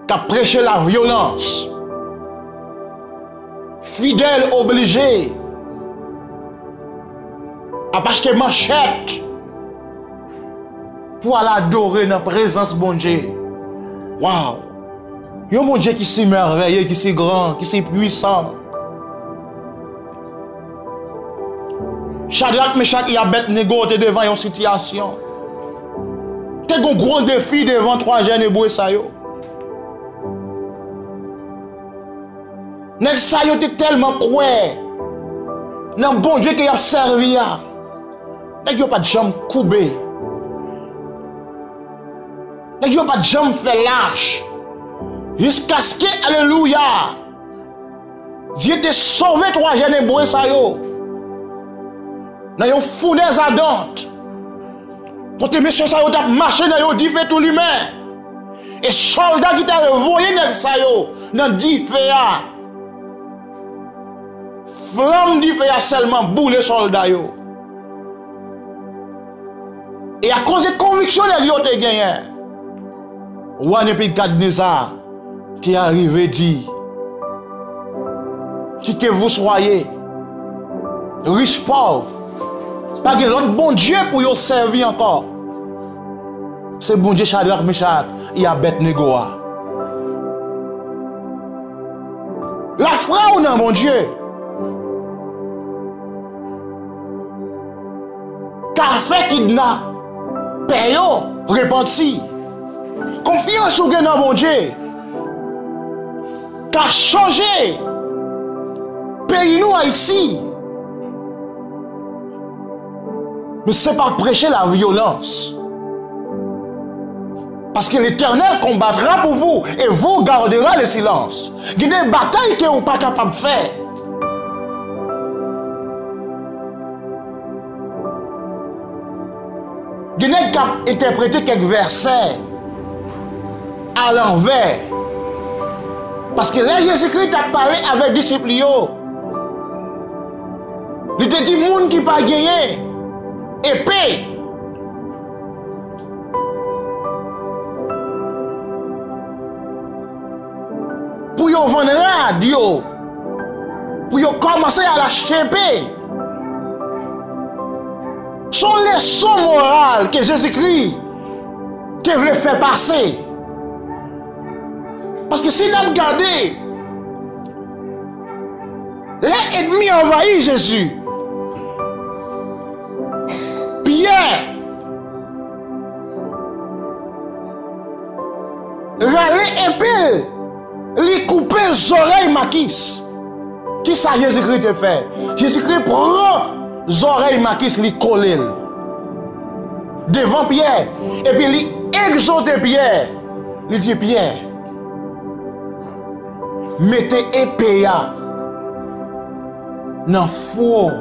k ap preche lavyolans, fidèl oblije ap achte manchèt pou al adore nan prezans Bondye. Waw! Yon Bondye ki si mèvèye, ki si gran, ki si pwisan. Chadrak, Mechak e Abèdnego te devan yon sitiyasyon. Te gen gwo defi devan twa jèn Ebre sa yo. Nèg sa yo te tèlman kwè nan Bondye ke y ap sèvi a. Nèg yo pa t janm koube. Nèg yo pa t janm fè lach. Jiskaske, alelouya, Dye te sove twa jèn Ebre sa yo nan yon founèz adan, kote mesye sa yo t ap mache nan yon dife tou limen. E sòlda ki t al voye nèg sa yo nan dife a, flanm dife a sèlman boule sòlda yo. E akoz de konviksyon nèg yo te genyen, wa Nebikadneza te arive di, Qui que vous soyez, rich, pòv, pa gen lòt Bondye pou yo sèvi ankò. Se Bondye Chadrak, Mechak e Abèdnego a. Lafwa w nan Bondye ka fè kidnapè yo repanti. Konfyans ou gen nan Bondye ka chanje peyi nou, Ayiti. Men se pa preche lavyolans. Parce que l'Éternel combattra pour vous et vous gardera le silence. Gen de batay ke ou pa kapab fè. Gen nèg k ap entèprete kèk vèsè alanvè. Paske lè Jezikri t ap pale avèk disip li yo, li te di moun ki pa genyen epe pou yo vann rad yo, pou yo kòmanse al achte epe. Se yon leson moral ke Jezikri te vle fè pase. Paske si n ap gade, lè ènmi anvayi Jezi, Pyè rale epe l, li koupe zòrèy Makis. Kisa Jezikri te fè? Jezikri pran zòrèy Makis, li kole l devan Pyè, epi li egzòte Pyè. Li di Pyè, mete epe a nan fou,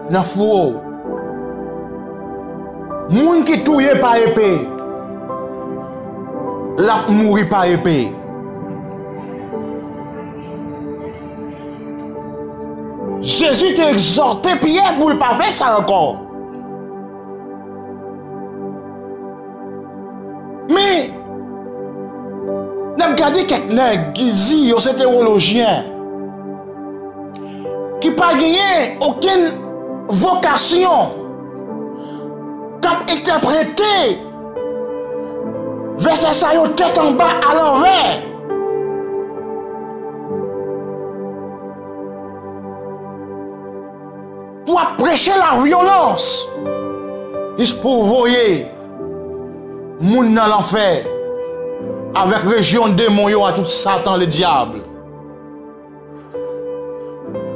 nan fou. Moun ki touye pa epe, l ap mouri pa epe. Jezi te egzòte Pyè pou l pa fè sa ankò. Men, n ap gade kèk nèg ki di yo se tewolojyen, ki pa genyen okenn vokasyon, k ap entèprete vèsè sa yo tèt anba alanvè. Preche lavyolans jis pou voye moun nan lanfè avèk rejyon demon yo a tout Satan ledyab.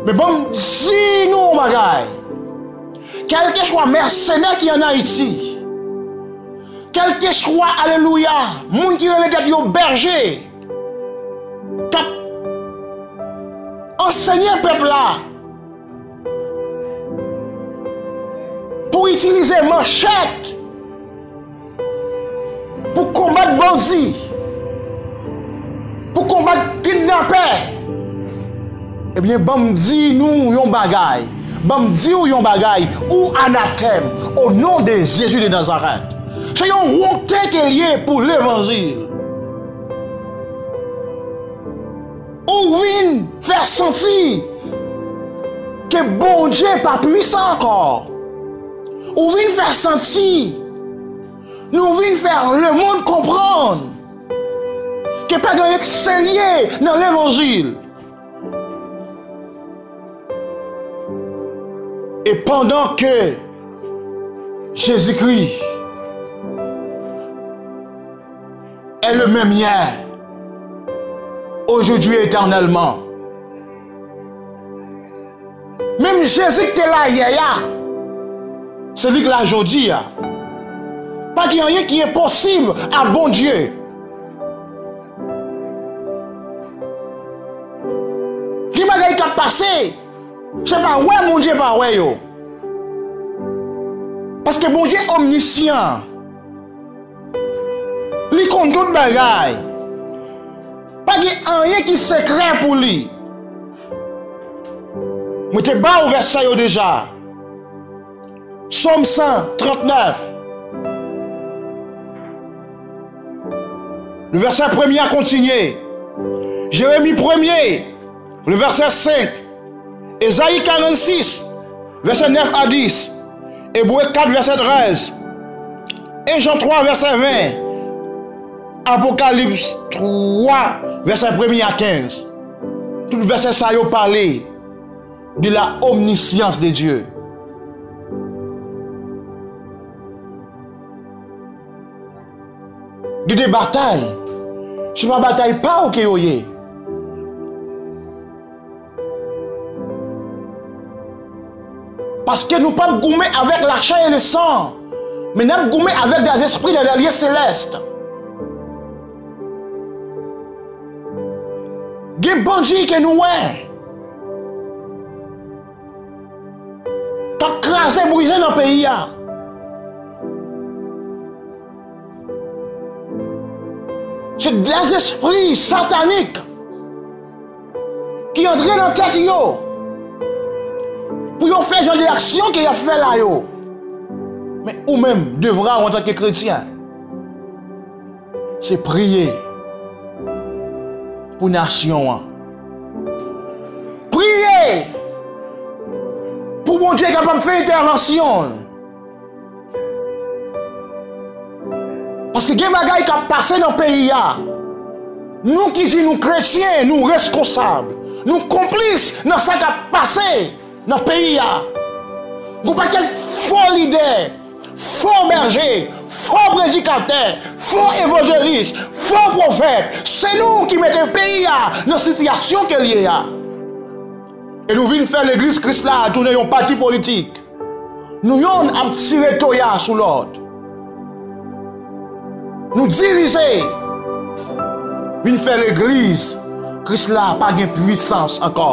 Men ban m di nou yon bagay. Kèlkeswa mèsenè ki ann Ayiti, kèlkeswa, alelouya, moun ki rele tèt yo bèje, k ap ansenye pèp la pou itilize manchèt, pou konbat bandi, pou konbat kidnapè, ebyen, ban m di nou yon bagay. Ban m di w yon bagay. Ou anatèm, o non de Jezi de Nazarèt. Se yon wonte ke l ye pou levanjil. Ou vin fè santi ke Bondye pa pwisan ankò. Ou vin fè santi, nou vin fè lemonn konprann ke pa gen anyen k serye nan levanjil. E pandan ke Jezikri est le même hier, aujourd'hui et éternellement. Menm Jezi ki te la yè a, se li k la jodi a. Pa gen anyen ki enposib a Bondye. Gen bagay k ap pase, se pa wè Bondye pa wè yo. Paske Bondye omnisyan. Li konn tout bagay. Pa gen anyen ki sekrè pou li. Mwen te ba w vèsè yo deja. Sòm san trannèf. Le vèsè premye a kontinye. Jeremi premye, le vèsè senk. Ezayi karannsis, vèsè nèf a dis. Ebre kat, vèsè trèz. En Jan twa, vèsè ven. Apokalips twa, vèsè premye a kenz. Tout vèsè sa yo pale de la omniscience de Dieu. Gen de batay, se pa batay pa w ke yo ye. Paske nou p ap goumen avèk lachè e lesan, men n ap goumen avèk dèzespri nan lèzye selès. Gen bandi ke nou wè k ap kraze brize nan peyi a. Se dèzespri satanik ki antre nan tèt yo pou yo fè jan de aksyon ke y ap fè la yo. Men ou menm, devwa w antanke kretyen, se priye pou nasyon an. Priye pou Bondye kapab fè entèvansyon l. Paske gen bagay k ap pase nan peyi a. Nou ki di nou kretyen, nou reskonsab. Nou konplis nan sa k ap pase nan peyi a. Gon pakèt fo lidè, fo bèje, fo predikatè, fo evanjelis, fo pwofèt. Se nou ki mete peyi a nan sitiyasyon ke l ye a. E nou vin fè legliz Kris la tounen yon pati politik. Nou yonn ap tire toya sou lòt. Nou divize. Vin fè legliz Kris la pa gen pwisans ankò.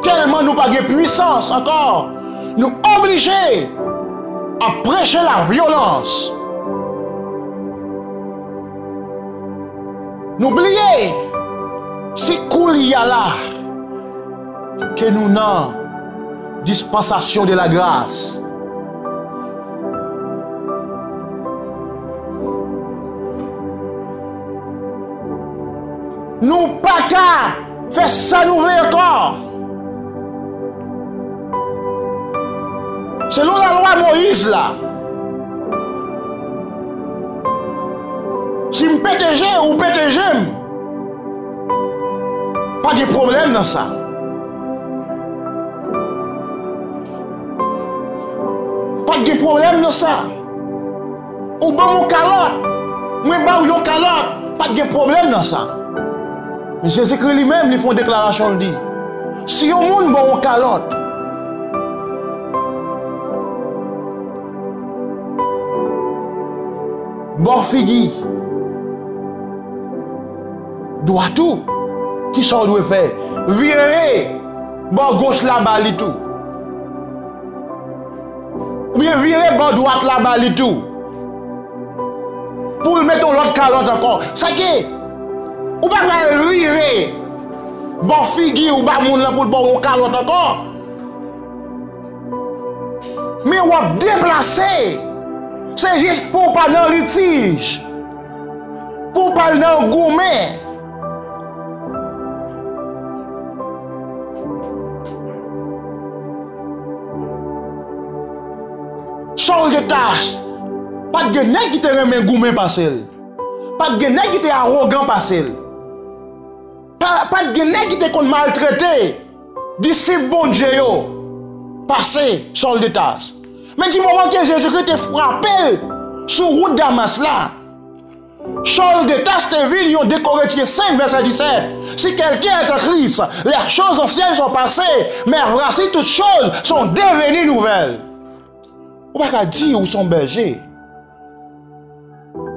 Tèlman nou pa gen pwisans ankò, nou oblije ap preche lavyolans. Nou bliye, se koulye a la ke nou nan dispensation de la grâce. Nou pa ka fè sa nou vle ankò. Selon lalwa Moyiz la, si m pete je, ou pete je m. Pa gen pwoblèm nan sa. Pa t gen pwoblèm nan sa. Ou ban m yon kalòt, mwen ba w yon kalòt, pa t gen pwoblèm nan sa. Men Jezikri li menm, li fè yon deklarasyon, l di, si yon moun ba w yon kalòt, bò figi dwat ou, kisa w dwe fè? Vire bò goch la ba li tou. Oubyen vire bò dwat la ba li tou. Pou l mete yon lòt kalòt ankò. Sa ke, ou pa pral vire bò figi w ba moun lan pou l ba w yon kalòt ankò. Men w ap deplase. Se jis pou w pa nan litij. Pou w pa al nan goumen. Sòl de Tas, pa t gen nèg ki te renmen goumen pase l. Pa t gen nèg ki te awogan pase l. Pa, pa t gen nèg ki te konn maltrete disip Bondye yo pase Sòl de Tas. Men di moman ke Jezikri te frape l sou wout Damas la, Sòl de Tas te vin yon dekoretye senk, vèsè disèt. Si quelqu'un est en Christ, les choses anciennes sont passées, mais voici toutes choses sont devenues nouvelles. Ou pa ka di ou se yon bèje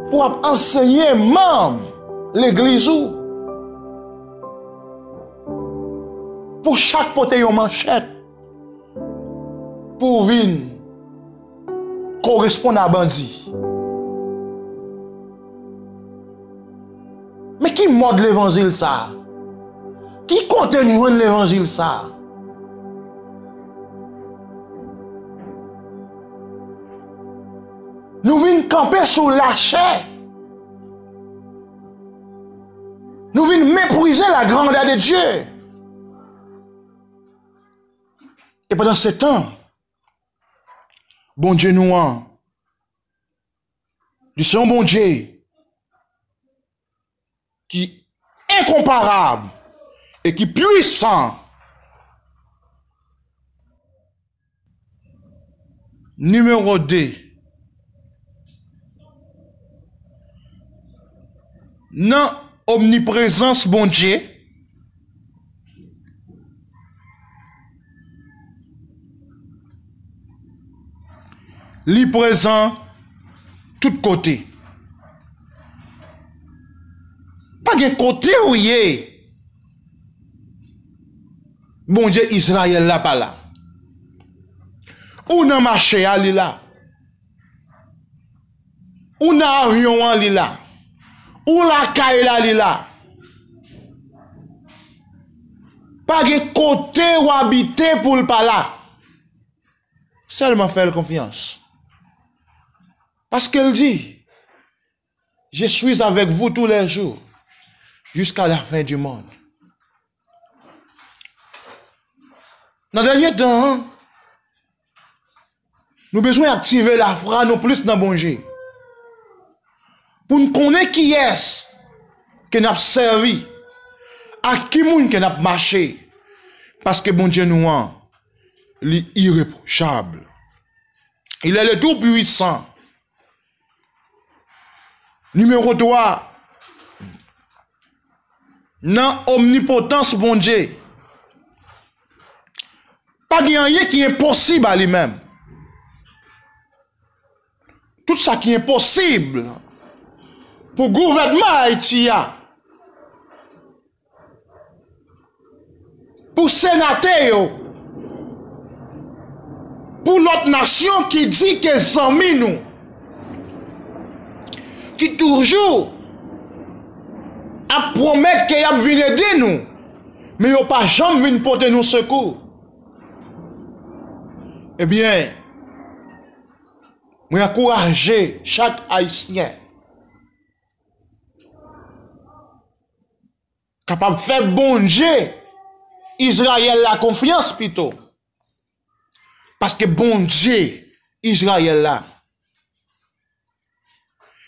pou w ap ansenye manm legliz ou, pou chak pote yon manchèt pou w vin koresponn a bandi. Men ki mòd levanjil sa? Ki kote n jwenn levanjil sa? Nou vin kanpe sou lachè. Nou vin meprize la grandeur de Dieu. E pandan se tan, Bondye nou an, li se yon Bondye ki enkonparab e ki pwisan. Nimewo de, nan omniprezans Bondye, li prezan tout kote. Pa gen kote ou ye, Bondye Izrayèl la pa la. Ou nan mache a, li la. Ou nan avyon an, li la. Ou lakay la, li la. Pa gen kote w abite pou l pa la. Sèlman fè l konfyans. Paske l di, je suis avec vous tous les jours, jusqu'à la fin du monde. Nan dènye tan an, nou bezwen aktive lafwa nou plis nan Bondye. Pou n konnen kiyès ke n ap sèvi, ak ki moun ke n ap mache. Paske Bondye nou an, li irepwochab. Il est le Tout-Puissant. Nimewo twa, nan omnipotans Bondye, pa gen anyen ki enposib a li menm. Tout sa ki enposib pou gouvènman Ayiti a, pou senatè yo, pou lòt nasyon ki di ke zanmi nou, ki toujou ap pwomèt ke y ap vin ede nou, men yo pa janm vin pote nou sekou. Ebyen, mwen ankouraje chak Ayisyen kapab fè Bondye Izrayèl la konfyans pito. Paske Bondye Izrayèl la,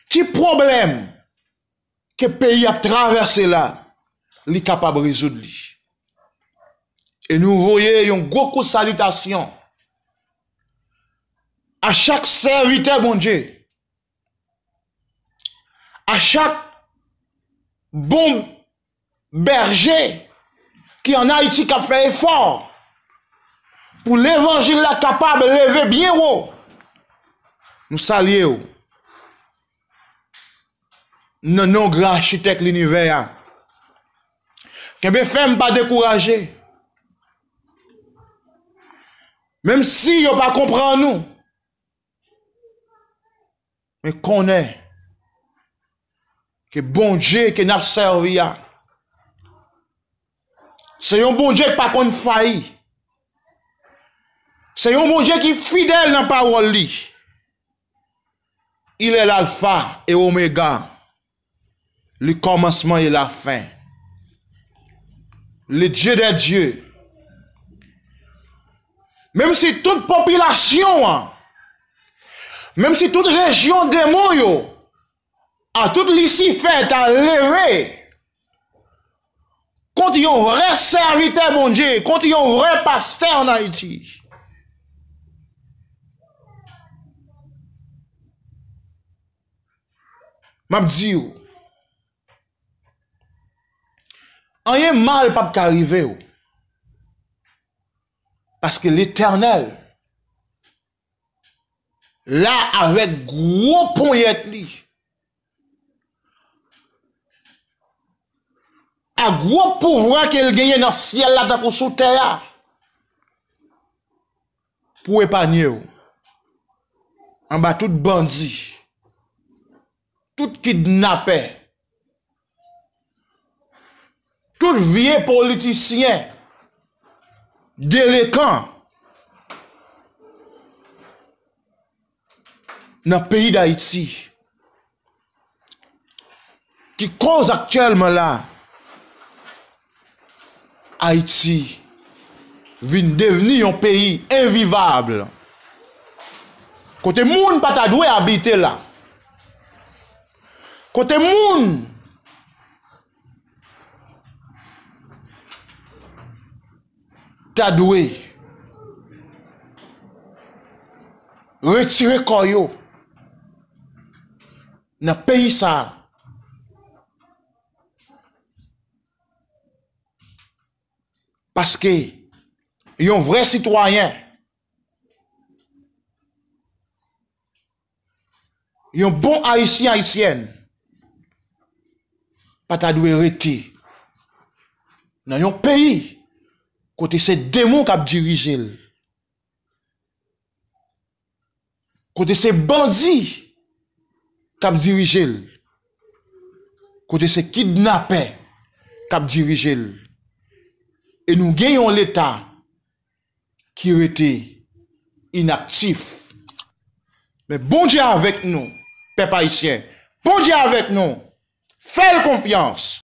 ti pwoblèm ke peyi ap travèse la, li kapab rezoud li. E nou voye yon gwo kout salitasyon a chak sèvitè Bondye, a chak bon bèje ki ann Ayiti k ap fè efò pou levanjil la kapab leve byen wo. Nou salye w nan non gran Achitèk linivè a. Kenbe fèm, pa dekouraje. Menm si yo pa konprann ou, men konnen ke Bondye ke n ap sèvi a, se yon Bondye ki pa konn fayi. Se yon Bondye ki fidèl nan pawòl li. Il est l'alpha et oméga, le commencement et la fin, le Dieu des dieux. Menm si tout popilasyon an, menm si tout rejyon demon yo, a tout Lisifè ta leve kont yon vrè sèvitè Bondye, kont yon vrè pastè ann Ayiti, m ap di w, anyen mal p ap ka rive w. Paske Letènèl la avèk gwo ponyèt li, ak gwo pouvwa ke l genyen nan syèl la tankou sou tè a, pou epanye w anba tout bandi, tout kidnapè, tout vye politisyen delekan nan peyi Dayiti, ki koz aktyèlman la Ayiti vin devni yon peyi envivab, kote moun pa ta dwe abite la, kote moun ta dwe retire kò yo nan peyi sa a. Paske yon vrè sitwayen, yon bon Ayisyen, Ayisyèn, pa ta dwe rete nan yon peyi kote se demon k ap dirije l, kote se bandi k ap dirije l, kote se kidnapè k ap dirije l. E nou gen yon Leta ki rete inaktif. Men Bondye avèk nou, pèp ayisyen. Bondye avèk nou. Fè l konfyans.